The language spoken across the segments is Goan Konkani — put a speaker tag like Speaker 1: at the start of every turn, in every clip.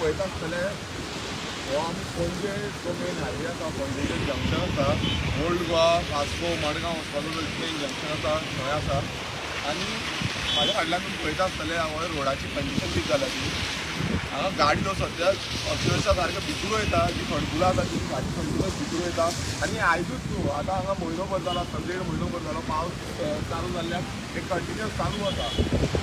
Speaker 1: पळयता आसतले, हो आमी पणजे जो मेन हायवे आसा, पणजेचें जंक्शन आसा, ओल्ड गोवा, वास्को, मडगांव वचपाचो जो मेन जंक्शन आसा थंय आसा. आनी म्हाज्या फाटल्यान तुमी पळयता आसतले, हो रोडाची कंडिशन कितें जाल्या ती. हांगा गाडयो सद्या अक्षरशा सारक्यो भितर वयता. जी खणकुलां आसा ती गाडी खणकुलां भितर वयता. आनी आयजूच न्हू, आतां हांगा म्हयनो भर जाला, देड म्हयनो भर जालो पावस चालू जाल्ल्यान हे कंटिन्युअस चालू आसा.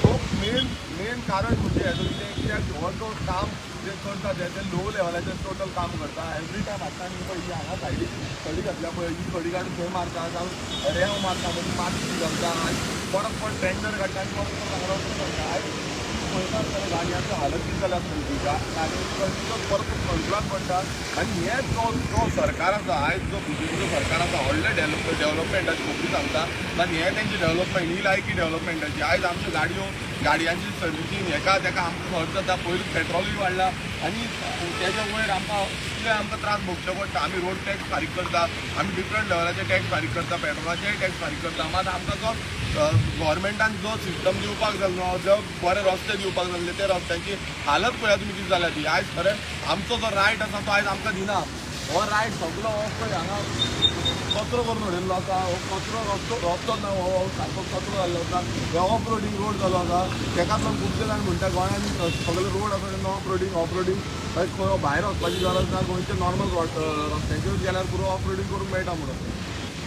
Speaker 1: सो मेन मेन कारण म्हणजे हेजो कितें, कित्याक हो जो काम जे करता ते लो लेवलाचेर टोटल काम करता. एवरी टायम हाडटा आनी पळय, ही हांगा सायडीक खडी घातल्या पळय, ही खडी काडून थंय मारता, जावं रेंव मारता, मागीर माती घालता आनी परत परत टेंडर काडटा आनी परत परत हांगा वचून घालता. आयज पळयता आसतना गाडयांची हालत कितें जाल्या आसतली ती. गाडयांची कंटिन्युअस परत खणकुलान पडटा. आनी हे जो जो सरकार आसा, आयज जो बीजेपीचो सरकार आसा, व्हडले डेव्हलपमेंटाची खबरी सांगता, आनी हे तेंची डेव्हलपमेंट ही लायकी डेव्हलपमेंटाची. आयज आमच्यो गाडयो, गाडयांची सर्विसींग हेका तेका आमकां खर्च जाता. पयलीं पेट्रोलूय वाडला आनी तेच्या वयर आमकां इतले आमकां त्रास भोगचे पडटा. आमी रोड टॅक्स फारीक करता, आमी डिफरंट लेवलाचे टॅक्स फारीक करता, पेट्रोलाचेय टॅक्स फारीक करता. मात आमकां जो गव्हर्मेंटान जो सिस्टम दिवपाक जाय न्हू, जो बरे रस्ते दिवपाक जाल्ले, ते रस्त्यांची हालत पळया तुमी कितें जाल्या ती. आयज खरें आमचो जो रायट आसा तो आयज आमकां दिना. हो रायट सगलो हो पळय हांगा कचरो करून उडयल्लो आसा. हो कचरो रस्तो, रस्तो ना, हो सारको कचरो जाल्लो आसा. हे ऑफ रोडींग रोड जालो आसा. तेकाच लागून खुबशे जाण म्हणटा, गोंयांत सगळे रोड आसा तेन्ना ऑफ रोडींग, ऑफ रोडींग खंय भायर वचपाची गरज ना, गोंयचे नॉर्मल रोड रस्त्यांचेर गेल्यार पुरो, ऑफ रोडींग करूंक मेळटा म्हणून.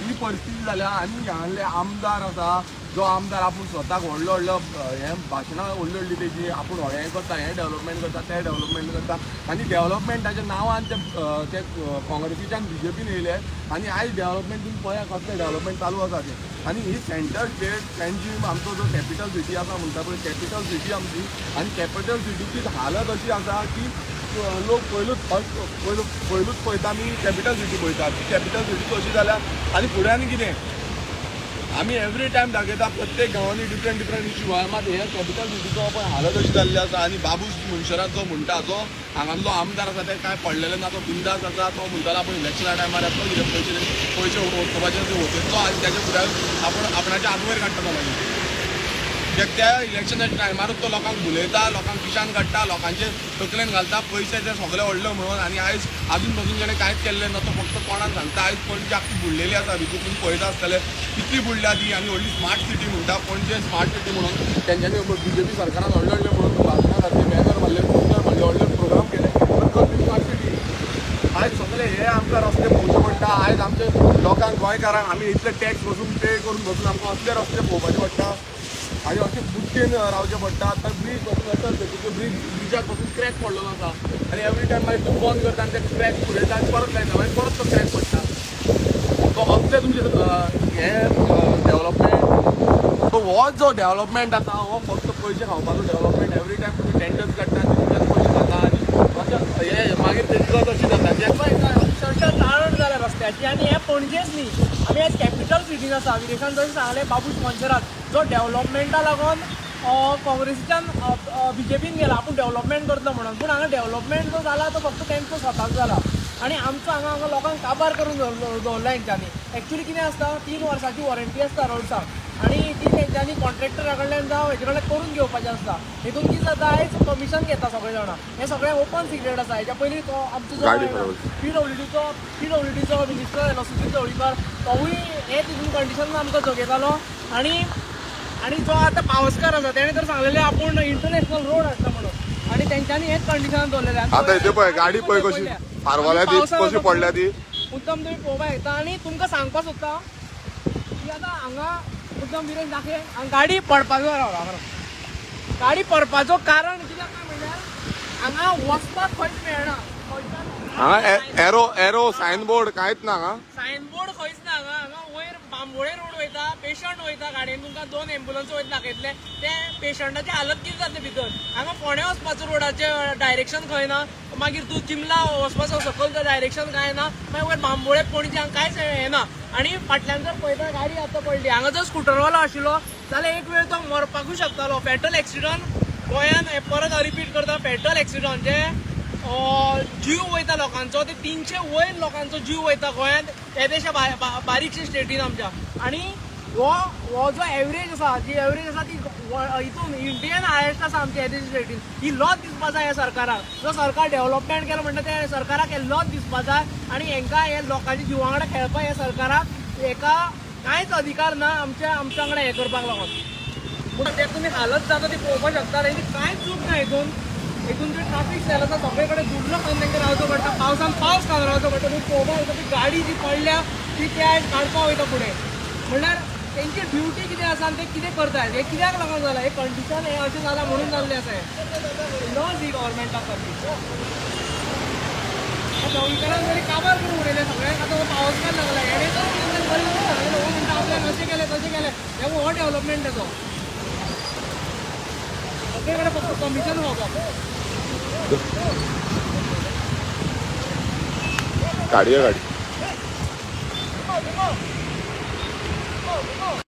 Speaker 1: ही परिस्थिती जाल्या. आनी हांगासरले आमदार आसा, जो आमदार आपूण स्वताक व्हडलो व्हडलो हें भाशणां व्हडली व्हडली तेजी, आपूण हें करता, हें डेव्हलपमेंट करता, तें डेव्हलपमेंट करता. आनी डेव्हलपमेंटाच्या नांवान ते ते काँग्रेसीच्यान बीजेपीन येयले. आनी आयज डेव्हलपमेंट तुमी पळया, कसलें डेव्हलपमेंट चालू आसा तें. आनी ही सेंट्रल स्टेट पेंजीम आमचो जो कॅपिटल सिटी आसा म्हणटा पळय, कॅपिटल सिटी आमची, आनी कॅपिटल सिटीची हालत अशी आसा की लोक पयलूच पयलू पयलूच पळयता, आमी कॅपिटल सिटी पळयता. ती कॅपिटल सिटी अशी जाल्या आनी फुडें आनी कितें, आमी एवरी टायम दाखयता प्रत्येक गांवांनी डिफरंट डिफरंट इश्यू आहा. मात हे कॅपिटल सिटीचो पळय हालत अशी जाल्ली आसा. आनी बाबूश मुन्शरात जो म्हणटा, जो हांगासलो आमदार आसा, ते कांय पडलेले ना. तो बिंदास आसा. तो म्हणटालो आपूण इलेक्शना टायमार येतलो, कितें पयशे पयशे वचपाचे ते वतलो आनी तेच्या फुड्यान आपूण आपणाच्या आंगवयर काडटा तो. मागीर कित्याक त्या इलेक्शनाच्या टायमारूच तो लोकांक भुलयता, लोकांक पिशान काडटा, लोकांचे तकलेन घालता पयशे ते सगळे व्हडले म्हणून. आनी आयज अजून पासून तेणें कांयच केल्लें ना. तो फक्त कोणाक सांगता. आयज पणजी आख्खी बुडलेली आसा भितर, तुमी पळयता आसतले कितली बुडल्या ती. आनी व्हडली स्मार्ट सिटी म्हणटा, पणजे स्मार्ट सिटी म्हणून तेंच्यांनी बीजेपी सरकारान व्हडले व्हडले म्हणून भाशणां घातली, बॅनर मारले, पोस्टर मारले, व्हडले प्रोग्राम केले, पण कसली स्मार्ट सिटी? आयज सगळे हे आमकां रस्ते पळोवचे पडटा. आयज आमचे लोकांक, गोंयकारांक, आमी इतले टॅक्स बसून पे करून बसून आमकां असले रस्ते पळोवपाचे पडटा आनी अशें बुट्टेन रावचें पडटा. आतां ब्रीज बसून आतां ब्रीज, ब्रिजाक बसून क्रॅक पडलेलो आसा आनी एवरी टायम मागीर तूं बंद करता आनी ते क्रॅक पुरयता आनी परत लायता, मागीर परत तो क्रॅक पडटा. सो असले तुमचे हे डेव्हलपमेंट. सो हो जो डेव्हलपमेंट आसा हो फक्त पयशे खावपाचो डेव्हलपमेंट. एवरी टायम तुमी टेंडर्स काडटा आनी तुमच्याच पयशे खाता आनी अशें हे मागीर तेजी गत अशी जाता जे
Speaker 2: अक्षरशः ताळण जाल्या रस्त्याची. आनी हें पणजेच न्ही, आमी आयज कॅपिटल सिटीन आसा. विरेशान जशें सांगलें, बाबूश मोन्सेरात जो डेव्हलपमेंटा लागून काँग्रेसीच्यान बीजेपीन गेला, आपूण डेव्हलपमेंट करतलो म्हणून. पूण हांगा डेव्हलपमेंट जो जाला तो फक्त तेंचो स्वताक जाला आनी आमचो हांगा हांगा लोकांक काबार करून दवरला हेंच्यांनी. एक्चुली कितें आसता, 3 वर्सांची वॉरंटी आसता रोड्साक आनी ती तेंच्यांनी कॉन्ट्रॅक्टरा कडल्यान जावं हेजे कडल्यान करून घेवपाचें आसता. हितून कितें जाता, आयज कमिशन घेता सगळे जाणां. हें सगळें ओपन सिक्रेट आसा. हेच्या पयलीं तो आमचो जो
Speaker 1: गाडी खराब.
Speaker 2: पीडब्ल्यूडीचो पीडब्ल्यूडीचो मिनिस्टर आयलो सुधीर ढवळीकर, तोवूय हे तितून कंडिशन आमकां जगयतालो. आनी आनी जो आतां पावसकार आसा, तेणें तर सांगलेलें आपूण इंटरनॅशनल रोड हाडटा म्हणून आनी तेंच्यांनी हेच कंडिशनान दवरलेलें.
Speaker 1: आतां इथे पळय, गाडी पळय कशी फारवाल्या ती, कशी पडल्या ती.
Speaker 2: मुद्दम तुमी पळोवपाक येता. आनी तुमकां सांगपाक सोदता की आतां हांगा मुद्दम विरेश दाखय, हांगा गाडी पडपाचो, राव राव राव. गाडी पडपाचो कारण कित्याक काय म्हणल्यार हांगा वचपाक खंयच मेळना खंयच्यान.
Speaker 1: हांगा एरो एरो सायन बोर्ड कांयच ना हांगा.
Speaker 2: सायन बोर्ड खंयच ना हांगा. हांगा वयर बांबोळे रोड वयता, पेशंट वयता गाडयेन, तुमकां दोन एम्बुलन्स वयता दाखयतले. ते पेशंटाची हालत कितें जातली भितर. हांगा फोंड्या वचपाचो रोडाचें डायरेक्शन खंय ना, मागीर तूं चिमला वचपाचो सकयल डायरेक्शन कांय ना, मागीर वयर बांबोळे, पणजे हांगा कांयच हें ना. आनी फाटल्यान जर पळयता, गाडी आतां पडली. हांगा जर स्कुटरवालो आशिल्लो जाल्यार एक वेळ तो मरपाकूय शकतालो. फेटल एक्सिडंट गोंयान हे परत रिपीट करता, फेटल एक्सिडंट जे जीव वयता लोकांचो, ते 300 वयर लोकांचो जीव वयता गोंयांत येदेशा बारीकशे स्टेटीन आमच्या. आनी हो हो जो एवरेज आसा, जी एवरेज आसा ती हितून इंडियन हायस्ट आसा आमची एज स्टेटीन. ही लॉज दिसपा जाय ह्या सरकाराक. जो सरकार डेव्हलपमेंट केला म्हणटा ते सरकाराक हे लॉज दिसपा जाय आनी हेंकां हे लोकांच्या जिवा वांगडा खेळपाक ह्या सरकाराक हेका कांयच अधिकार ना आमच्या आमच्या वांगडा हें करपाक लागून. पूण ते तुमी हालत जाता ती पळोवपाक शकता. तेंची कांयच चूक ना हितून. हितून जे ट्राफीक सेल आसा सगळे कडेन दुडलो खावन तांकां रावचो पडटा, पावसान पावस खावन रावचो पडटा. तुमी पळोवपाक शकता ती गाडी जी पडल्या ती ते आयज काडपाक वयता फुडें. म्हणल्यार तेंची ड्युटी कितें आसा आनी ते कितें करता, हें कित्याक लागून जालां, हें कंडिशन हें अशें जालां म्हणून जाल्लें आसा हें. लॉज ही गव्हर्मेंटाक सारकी ढवळीकरान जरी काबार करून उडयलें सगळ्यांक. आतां हो पावस काळ लागला, हेणें तर बरें सांगलें, हो म्हणटा आपल्याक अशें केलें तशें केलें. हे हो डेव्हलपमेंट तेजो सगळे कडेन फक्त कमिशन खावपाक.
Speaker 1: गाडी गाडी.